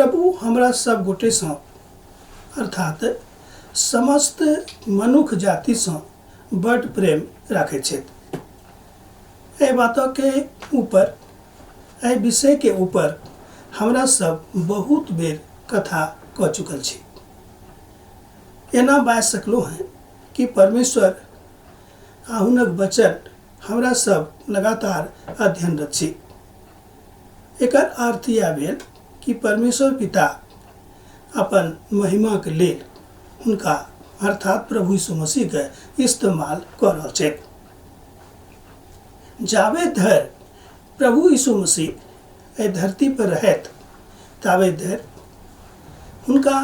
प्रभु हमरा सब गोटेसँ अर्थात समस्त मनुख जातिसँ बड्ड प्रेम राखैत छथि। एहि बातके ऊपर, एहि विषयके ऊपर हमरा सब बहुत बेर कथा कऽ चुकल छी। एना बाजि सकलहुँ हेँ कि परमेश्वर आ हुनक वचन हमरा सब लगातार अध्ययनरत छी। एकर अर्थ इएह भेल कि परमेश्वर पिता अपन महिमाक लेल हुनका अर्थात प्रभु यीशु मसीहके इस्तेमाल कऽ रहल छथि। जाबे धरि प्रभु यीशु मसीह एहि धरती पर रहथि ताबे धरि हुनका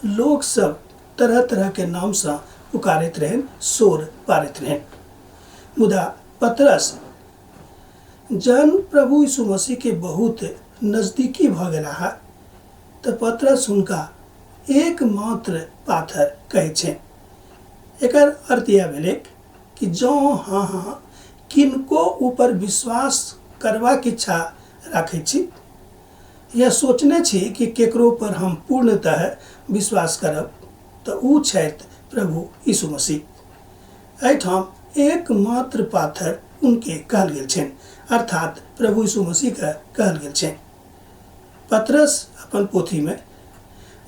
लोकसभ तरह तरहके नामसँ पुकारैत रहनि, शोर पारैत रहनि। मुदा पतरस जहन प्रभु यीशु मसीहके बहुत नजदीकी भऽ गेलाह तऽ पतरस हुनका एकमात्र पाथर कहै छनि। एकर अर्थ इएह भेलैक कि जँ अहाँ किनको ऊपर विश्वास करबाक इच्छा राखैत छी या सोचने छी कि केकरो पर हम पूर्णतः विश्वास करब तऽ ओ छथि प्रभु यीशु मसीह। एहिठाम एकमात्र पाथर उनके कहल गेल छनि, अर्थात प्रभु यीशु मसीहके कहल गेल छनि। पतरस अपन पोथीमे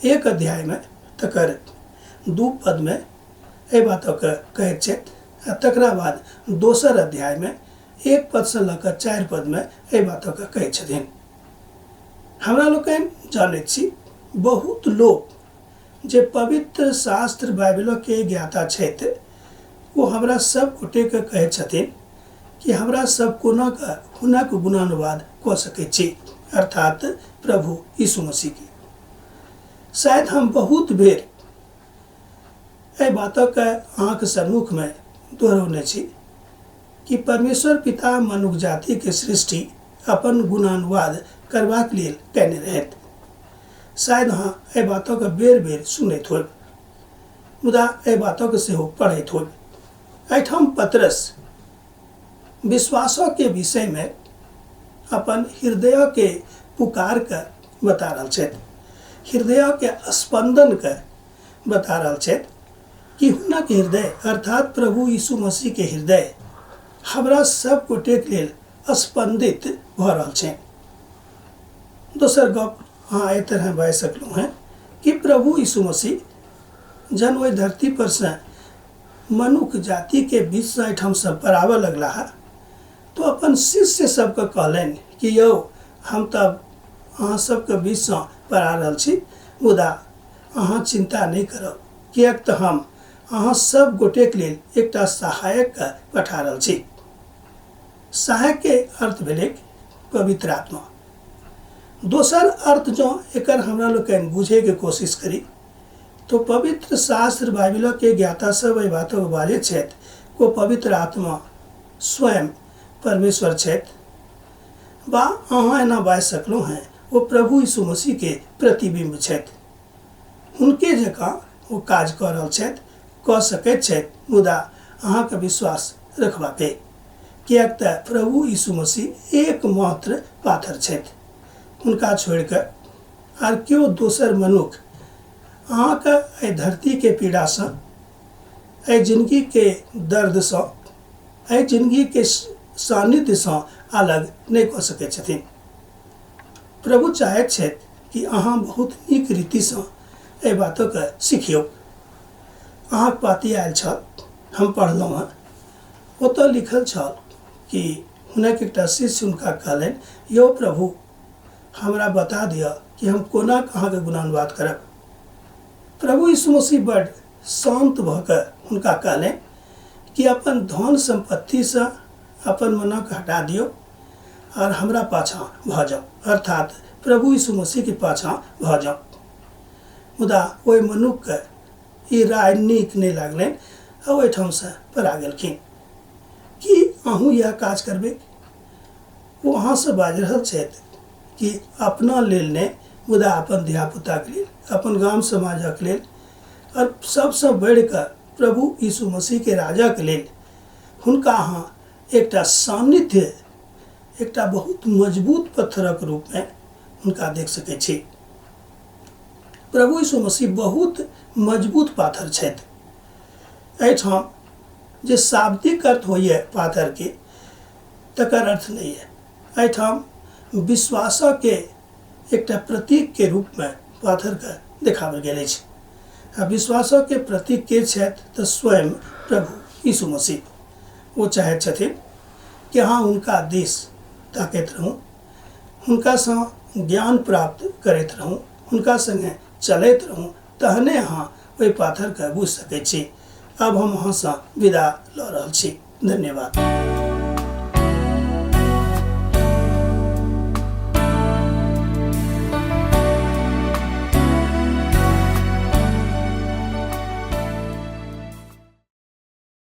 एक अध्यायमे तकर 2 पदमे एहि बातके कहैत छथि आ तकरा बाद दोसर अध्यायमे 1 पदसँ लऽ कऽ 4 पदमे एहि बातके कहैत छथिन। हमरा लोकनि जानैत छी बहुत लोक जे पवित्र शास्त्र बाइबिलके ज्ञाता छथि ओ हमरा सब गोटेके कहैत छथिन कि हमरा सब कोना कऽ हुनक गुणानुवाद कऽ सकैत छी, अर्थात प्रभु यीशु मसीहके। शायद हम बहुत बेर एहि बातके अहाँके सम्मुखमे दोहरौने छी कि परमेश्वर पिता मनुख जातिके सृष्टि अपन गुणानुवाद करबाक लेल कयने रहथि। शायद अहाँ एहि बातके बेर बेर सुनैत होयब, मुदा एहि बातके सेहो पढ़ैत होयब। एहिठाम पतरस विश्वासके विषयमे अपन हृदयके पुकारके बता रहल छथि, हृदयके स्पन्दनके बता रहल छथि कि हुनक हृदय अर्थात प्रभु यीशु मसीहके हृदय हमरा सब गोटेके लेल स्पन्दित भऽ रहल छै। दोसर गप अहाँ एहि तरह बाजि सकलहुँ हेँ कि प्रभु यीशु मसीह जहन ओहि धरती पर से मनुख जातिके बीचसँ एहिठामसँ पड़ाबऽ लगलाह तो अपन शिष्य सबके कहलनि कि यौ हम तऽ अहाँ सबके बीचसँ पड़ा रहल छी, मुदा अहाँ चिन्ता नहि करब, किएक तऽ हम अहाँ सब गोटेक लेल एकटा सहायकके पठा रहल छी। सहायकके अर्थ भेलैक पवित्र आत्मा। दोसर अर्थ जँ एकर हमरा लोकनि बुझैके कोशिश करी तो पवित्र शास्त्र बाइबिलके ज्ञाता सब एहि बातक बाजैत छथि को पवित्र आत्मा स्वयं परमेश्वर छथि बा अहाँ एना बाजि सकलहुँ हेँ ओ प्रभु यीशु मसीहके प्रतिबिम्ब छथि, हुनके जकाँ ओ काज कऽ रहल छथि, कऽ सकैत छथि, मुदा अहाँके विश्वास रखबाक अइ किएक तऽ प्रभु यीशु मसीह एकमात्र पाथर छथि। हुनका छोड़ि कऽ आर केओ दोसर मनुख अहाँके एहि धरतीके पीड़ासँ, एहि जिनगीके दर्दसँ, एहि जिनगीके सान्निध्यसँ अलग नहि कऽ सकैत छथिन। प्रभु चाहैत छथि कि अहाँ बहुत नीक रीतिसँ एहि बातके सिखियौ। अहाँके पाती आयल छल, हम पढ़लहुँ हँ। ओतऽ लिखल छल कि हुनक एकटा शिष्य हुनका कहलनि, यौ प्रभु, हमरा बता दिअ कि हम कोना अहाँके गुणानुवाद करब। प्रभु यीशु मसीह बड्ड शान्त भऽ कऽ हुनका कहलनि कि अपन धन सम्पत्तिसँ अपन मनक हटा दियौ आओर हमरा पाछाँ भऽ जाउ, अर्थात प्रभु यीशु मसीहके पाछाँ भऽ जाउ। मुदा ओहि मनुखके ई राय नीक नहि लागलनि आ ओहिठामसँ पड़ा गेलखिन। की अहूँ इएह काज करबै? ओ अहाँसँ बाजि रहल छथि कि अपना लेल नहि, मुदा अपन धियापुताके लेल, अपन गाम समाजक लेल आओर सबसँ बढ़िकऽ प्रभु यीशु मसीहके राजाके लेल हुनका अहाँ एकटा सान्निध्य, एकटा बहुत मजबूत पत्थरक रूपमे हुनका देख सकै छी। प्रभु यीशु मसीह बहुत मजबूत पाथर छथि। एहिठाम जे शाब्दिक अर्थ होइए पाथरके तकर अर्थ नहि यऽ। एहिठाम विश्वासके एकटा प्रतीकके रूपमे पाथरके देखाओल गेल अछि। आ विश्वासके प्रतीक के छथि तऽ स्वयं प्रभु यीशु मसीह। ओ चाहैत छथिन कि अहाँ हुनका दिस ताकैत रहू, हुनकासँ ज्ञान प्राप्त करैत रहू, हुनका सङ्गे चलैत रहू, तहने अहाँ ओहि पाथरके बुझि सकै छी। आब हम अहाँसँ विदा लऽ रहल छी। धन्यवाद।